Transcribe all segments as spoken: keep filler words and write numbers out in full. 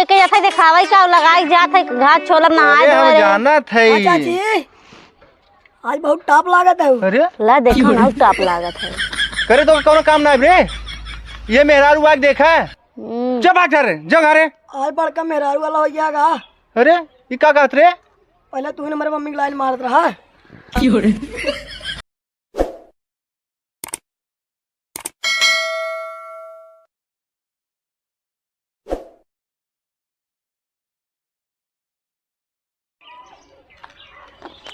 के जथे देखावे का लगाई जात है, घात छोलब नहाए अरे, हम धोए। जानत है। हाँ, चाची, आज बहुत top लागत है। अरे, ला देखो ना, top लागत है। करे तो कौनो काम ना रे, ये मेहरारू आके देखा। हम्म। चुप भाग घर, जो घरे। आज बड़का मेहरारू वाला हो गया का? अरे, ई का कहत रे? पहले तू ही हमारे मम्मी के line मारत रहा।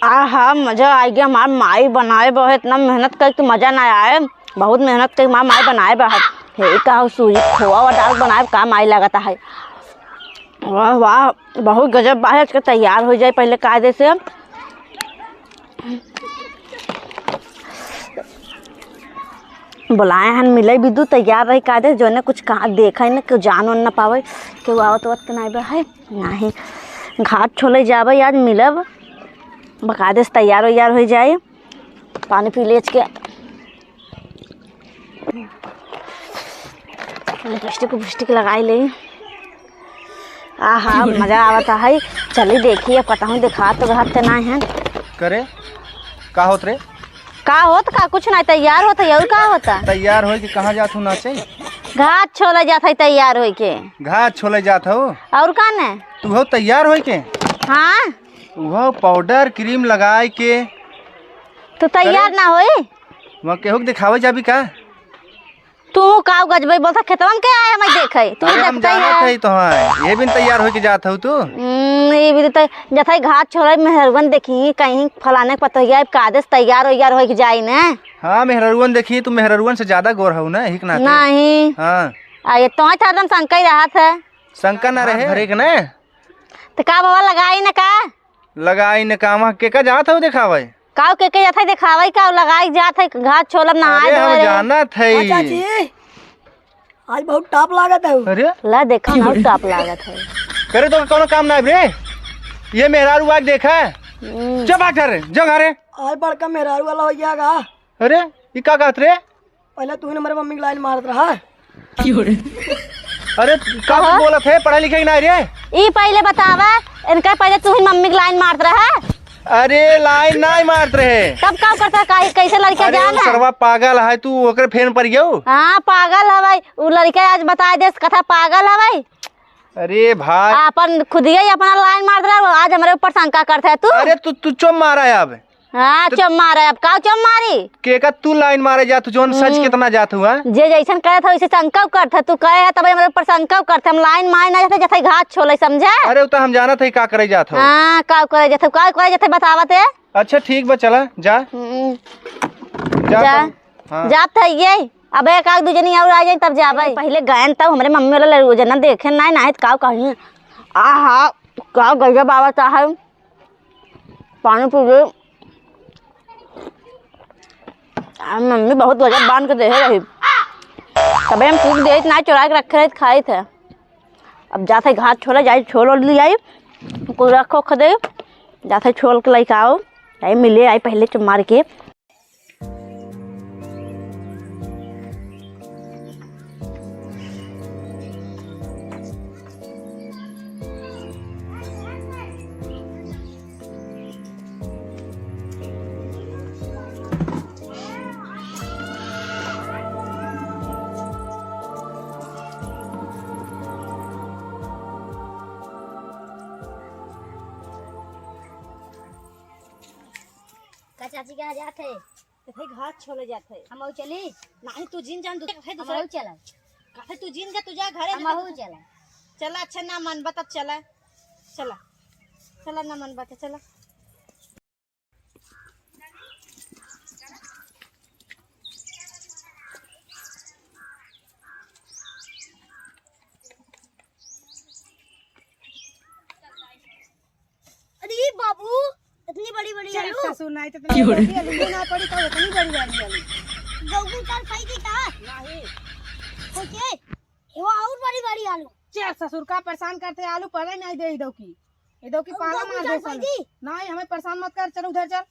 आहा, मजा आ गया। हमार माई बनाए बा, इतना मेहनत करे कि मजा ना आए। बहुत मेहनत करे हमार माई बनाए बा। हे का हो, सूजी खोआ हुआ डाल बनाए का माई लगता है। वाह, वाह, बहुत गजब बा। इसके तैयार हो जाए पहले कायदे से। बुलाए हन, मिले बिदु तैयार रही कायदे, जोने कुछ कहा देखे न, केहू जान ओन न पावे, केहू आवत वत के नाई बा है, नाही। घाट छोले जाबे, आज मिलब, बकायदे से तैयार वैयार हो जाए, पानी पी लेच के। लिपस्टिक उपिस्टिक लगाई ले। आहा, मजा आवता है। चली देखी, अब कतहूँ देखा तो घर ते ना है। करे, का होत रे? का होत का? कुछ ना, तैयार होत है, और का होता? तैयार होई के कहाँ जात हूँ नाचे? घाट छोले जात है तैयार होई के। घाट छोले जात हो? और का ने? तू हो तैयार होई के? हाँ। उहो powder cream लगाई के। तो तैयार करे? ना होई? वहाँ केहू के दिखावे जाबी का? तू का गजबे बोलता, खेतवन के आए हमें देखे, तू अरे, हम देखता जानत है। है तो हाँ, ये भी तैयार होके जात हो तू। हम्म, ये भी तो जथा घाट छोले मेहरुवन देखी, कहीं फलाने के पतोहिया कायदे से तैयार वैयार होके जाई ने। हाँ, मेहरुवन देखी, तू मेहरुवन से ज्यादा गोर हो ना, यही के नाते। नहीं। हाँ। आ, ये तो हरदम शंका ही रहत है। शंका ना रहे। घरे के ना। तो का बाबा लगाई ना का? लगाई न कामा के का जात हो देखावे? काऊ के के जात है देखावे, काऊ लगाई जात है, घाट छोलब नहाए अरे, हम धोए। जानत है। हाँ, चाची, आज बहुत top लागत है। अरे, ला देखा ना, top लागत है। करे तो कौनो काम ना रे, ये मेहरारू आके देखा। हम्म। चुप आ घर, जो घरे। आज बड़का मेहरारू वाला हो गया का? अरे, ई का कहत रे? पहले तू ही हमारे मम्मी के line मारत रहा। अरे, का तू कहा? बोलत है? पढ़े लिखे के ना रे? ई पहले बतावा, इनका पहले तू ही मम्मी के line मारत रहा। अरे, line ना मारत रहे। तब का करता? का, कैसे लड़का अरे, जान उ है? सरवा पागल है, तू ओकरे फेर पड़ गयो। हाँ, पागल है भाई। उ लड़का आज बताए दे, कथा पागल है भाई। अरे भाई। अपन खुदिया ही अपना line मारत रहा, आज हमरे ऊपर शंका करत है तू। अरे, तू, तू चुप मारा है अब। हाँ, तो चुप मारे, अब का चुप मारी? केका तू line मारे जात, जोन सच हम्म। कितना जात हुआ? जे जैसन करत है, वैसे शंका करत है। तू कहे है, तब हमरे ऊपर शंका करत है। हम line मारे ना जाते, जैसे घाट छोले, समझे? अरे, उ तो हम जानत है, का करे जात हो। हाँ, का करे जात हो, का करे जात हो, बतावत है। अच्छा, ठीक बा, चला, जा। हम्म। जा जा। तब, हाँ। जात है ये। अब एक आध दू जनी और आ जाए, तब जाबे। पहले गयन, तब हमरे मम्मी वाला लड़ू जना देखे ना, ना है तो का कहीं। आहा, का गजब आवत है। पानी पी ले। आ, मम्मी बहुत गजब बांध के देहे रही, तबे हम कुछ देत ना, चुरा के रखे रही, खाई थे। अब जाते घाट छोले जाई, छोल ओल ले आई, कुछ रखो खदे, जाते छोल के लेके आओ, जाई मिले आई पहले चुम्मार के। का चाची कहाँ जात है? तो भाई घास छोले जात है। हम आऊ चली? नहीं, तू जिन जान, तू भाई हम दूसरा आऊ चला। काहे तू जिन जा, तू जा घरे हम जा। आऊ चला। चला, अच्छा ना मन बता, चला। चला। चला ना मन बता, चला। अरे बाबू, इतनी बड़ी बड़ी चल आलू। ससुर, नहीं तो इतनी बड़ी आलू ये ना पड़ी, तो इतनी बड़ी बड़ी आलू। गऊ कल खाई थी का? नहीं। ओके, ये वो और बड़ी बड़ी आलू। चल ससुर, का परेशान करते, आलू पड़े नहीं दे इधर की, इधर की और पाला गऊ मार दे खाई साले। थी? नहीं, हमें परेशान मत कर, चल उधर चल।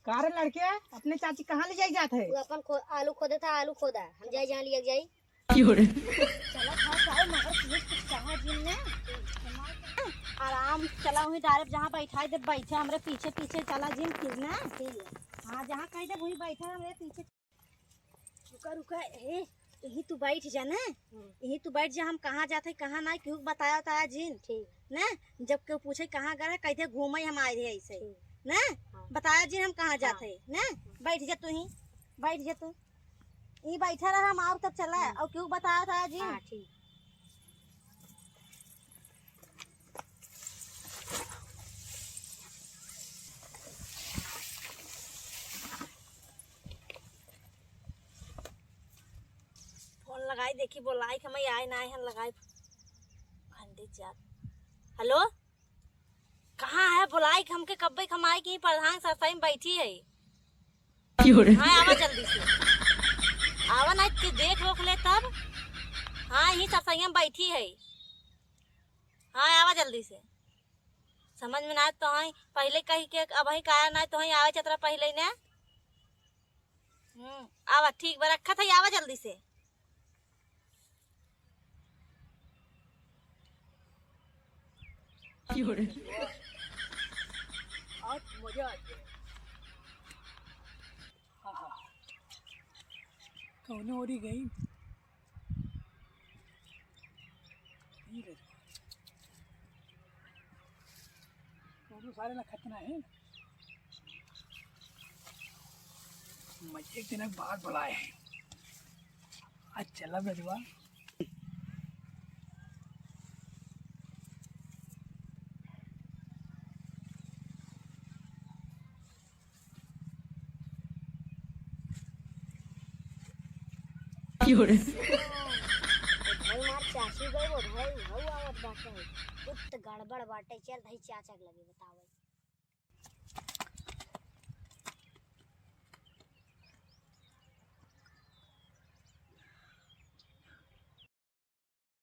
का रे लड़के, अपने चाची कहाँ ले जाई जात है? तू अपन खो-, आलू खोदे था, आलू खोदा, हम जाई जहाँ लिया जाई। की हो रे? चलो, खा जाओ, मगर प्लीज कुछ कहा जिन ने। आराम से चला, वहीं डायरेक्ट जहाँ बैठा है, बैठे हमरे पीछे पीछे चला जिन फिर ना। ठीक है। हाँ, जहाँ कह दे वहीं बैठा हमरे पीछे। रुका, रुका, हे, यहीं तू बैठ जा ना। हम्म। यहीं तू बैठ जा, हम कहाँ जात है, कहाँ ना, केहू के बताया उताया जिन। ठीक। ना, जब केहू पूछे कहाँ गए, कह दे घूमे हम आए रहे ऐसे। ठीक। ना, हाँ। बताया जिन हम कहाँ जात हाँ। है, ना? हाँ। बैठ जा तू ही, बैठ जा तू। ई बैठा रहा, हम आउब तब चला, हम्म। और केहू बताया उताया जिन। हाँ, ठीक। फोन लगाई देखी, बोलाई कि हम आए ना आए हैं, लगाई। खंडित जात। हेलो, कहाँ है? बोलाई कि हमके कब्बे हम आए कि प्रधान सरसाई में बैठी है। की हो रे? हाँ, आवा जल्दी से। आवा ना कि देख रोक ले तब। हाँ, यही सरसाई में बैठी है। हाँ, आवा जल्दी से। समझ में ना तो है, पहले कही के अब है का ना तो है, आवे चतरा पहले ही ना। हम्म, आवा, ठीक बा, रखत है, आवा जल्दी से। की हो रे? आज मजा आ गया। हाँ, हाँ। कौनो ओरी गई? ई रे। कौनो सारे ना खतना है। मजे के दिन बाद बुलाए हैं। आज चला बजवा। की हो रे? ओ भाई, मार चाची गई, ओ भाई, भाऊ आवत बाटे। कुछ तो गड़बड़ बाटे, चल भाई चाचा के लगे बतावे।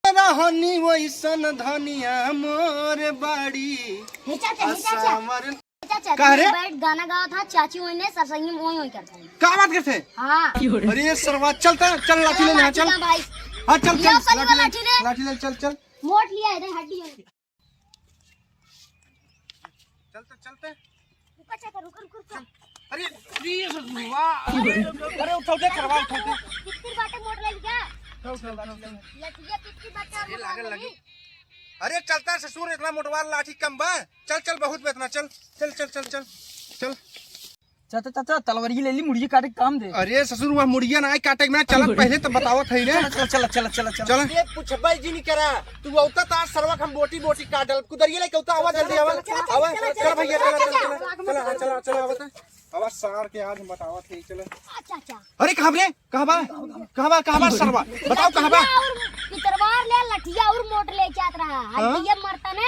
रहनी वैसन धनिया मोर बाड़ी हे चाचा, हे चाचा। असावर। हे चाचा, का रे? बैठ गाना गावत हा, चाची ओइने सरसंगी में ओई ओई करत है। का बात करत है? हाँ। अरे सरवा, चल त, चल लाठी ले ले, हाँ, चल। लाठी ना भाई। हाँ, चल, लिया चल, सही वाला लाठी ले, लाठी ले। लाठी ले, चल, चल। मोट लिया है, देख हड्डी है। चल त, चल त। रुका चाचा, रुका, रुका, रुका। अरे, अरे, ये सब हुआ। अरे, अरे, उठाओ दे, करवा, उठाओ दे। कितनी बाटे मोट ले लिया? उठाओ, उठाओ, उठाओ, उठाओ। लठिया कितनी बाटे अरे, मोट लागल ले लगी। ली? अरे, चलता ससुर, इतना मोटवार लाठी कम बा। चल, चल, बहुत बा इतना, चल, चल, चल। चाचा, चाचा, तलवारिया ले ली, मुड़िया काटे के काम दे। अरे ससुर, वह मुड़िया ना काटे के, मैं चलत अरे। पहले तो बतावत है ना। चला, चला, चला, चला, चला, चला। चला। ये पूछबे जी नहीं करा, तू औता तार सरवा के हम बोटी बोटी काट डाल। कुदरिया लेके औता, आवा जल्दी, आवा, चला, चला, आवा, चला, चल भैया, चला, चला, चला, चला, चला, चला, आवा त। आवा सार के आज हम बतावत है, चला। अच्छा, अच्छा। अरे कहाँ रे, कहाँ बा, कहाँ बा, कहाँ बा सरवा? बताओ कहाँ बा? लठिया और पितरवार ले, लठिया और मोट ले जात रहा। हाँ? हड्डिये मरता ना।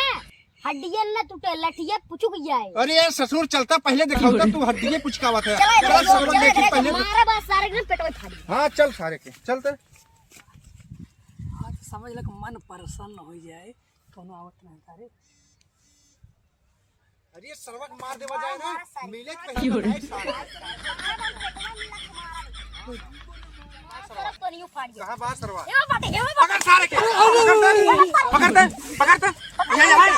हड्डिये न टूटे, लठिये पुचुक जाए। अरे ससुर, चलता पहले दिखाओ तो, तू हड्डिये पुचकावत है। चला, चला, चला, सरवा चला, देखी चला, पहले। मारा बस सारे के पेट में फाड़ी। हाँ, चल सारे के, चल ते। आज समझ लग मन प्रसन्न हो जाए, कोनो आवत नहीं तारे। अरे सरवा के मार देवा जाए ना, मारा सारे। मिले के पहले बताए सारे। मारा बस पेट में मिला के मारा। सरवा तो नहीं उखाड़ गया। कहाँ बा सरवा? एवा बाटे, एवा बाटे। पकड़ सारे के। पकड़ दे, पकड़ दे, पकड़ दे। ये, ये, हाँ।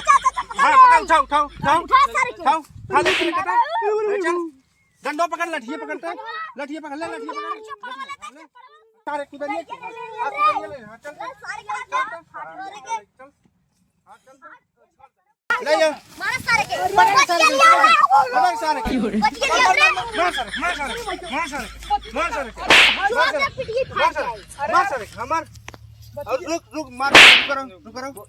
हाँ, पकड़, उठाओ, उठाओ, उठाओ। उठा सारे के। उठाओ, उठा ले, ले, ले, ले, चल। डंडो पकड़, लठिये पकड़, लठिये पकड़, ले, लठिये पकड़। सारे कुदरिये के। हाँ, कुदरिये ले, हाँ, चल। सारे के। चल। हाँ, चल, चल। ले जा। मारा सारे के। पकड़ सारे के। पकड़ सारे के। बच के लिया रे। मार सारे, मार सारे, मार सारे, मार सारे के। मार सारे। मार सारे। पिटिए फाड़ जाए। मार सारे, हाँ, मार। और रुक, रुक, मार, रुक रहो, रुक रहो।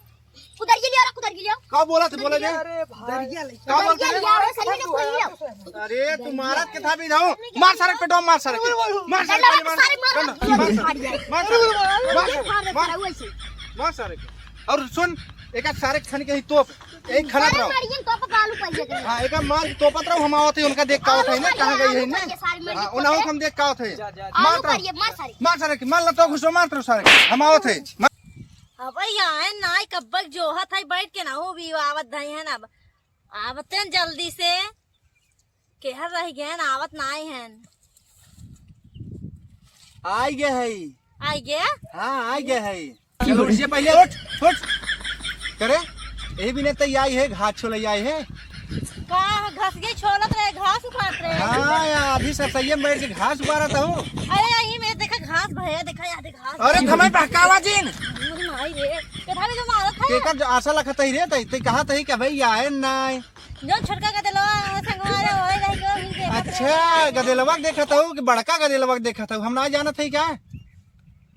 कुदरिये लिया रे, कुदरिये लिया। का बोला थे, बोला दे। अरे भाई। का बोला दरिया थे? लिया रे, सही में कोई लिया। अरे, तू मारत के था भी जाओ। मार सारे के पेटवा, मार सारे के। मार सारे के, मार। सारे मार। डंडा, मार सारे। मार सारे। मार सारे। मार सारे। मार सारे के। और सुन, एक सारे के छन के ही तोप। एक खराब रहो। मारियन तोप आलू पर ये। हाँ, एक मार तोपत रहो, हम आवत है, उनका देख का आवत है ना, कहाँ गई है ना? हाँ, उन्हें हम देख का आवत है। जा, जा, जा। मार आलू पर ये, मार सारे। मार सारे के, मार ला तो घुसो, मार तो सारे के। हम आवत है। मार। अब यहाँ है नाई कब्बक जोहत है बैठ के ना, वो भी आवत धई है ना। अब आवते हैं जल्दी से। केहर रह गए न, आवत नाई हन। आई गए है। आई गए? हाँ, आई गए है। चलो, उठ से पहले उठ, उठ। करे, यही बिना तई आई है, घास छोले आई है। का घास के छोलत रहे, घास उपाड़त रहे? हाँ यार, अभी सब सही में बैठ के घास उपाड़त हूँ। अरे, यही में देखा घास भैया, देखा यार, देखा घास। अरे, थमे बहकावा जिन। अरे माई रे, केथा भी जो मारत है। केकर जो आशा लखत ही रे, तई, तई कहा तई कि भाई आए नाई। जो छोटका गदेलवा संगवा रे, वही रह गयो, वही देखत रहे। अच्छा, गदेलवा के देखत हूँ कि बड़का गदेलवा के देखत हूँ, हम ना जानत है क्या?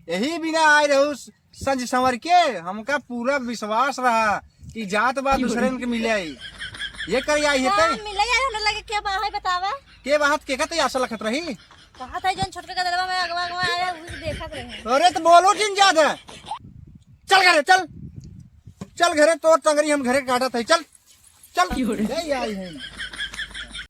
यही बिना आए रहू संज संवर के, हमका पूरा विश्वास रहा कि जात बा दूसरे के मिले आई। ये कर आई है हाँ, तई? मिले आई, हमरा लगे के बा है बतावा? के बात के कते आशा लखत रही? कहा था जौन छोटका गदेलवा में अगवा अगवा आया, उही देखत रहे। अरे तो बोलो जिन ज्यादा। चल घरे, चल। चल घरे, तोर टंगरी हम घरे काटत है, चल। चल। की हो रे? ले आई है।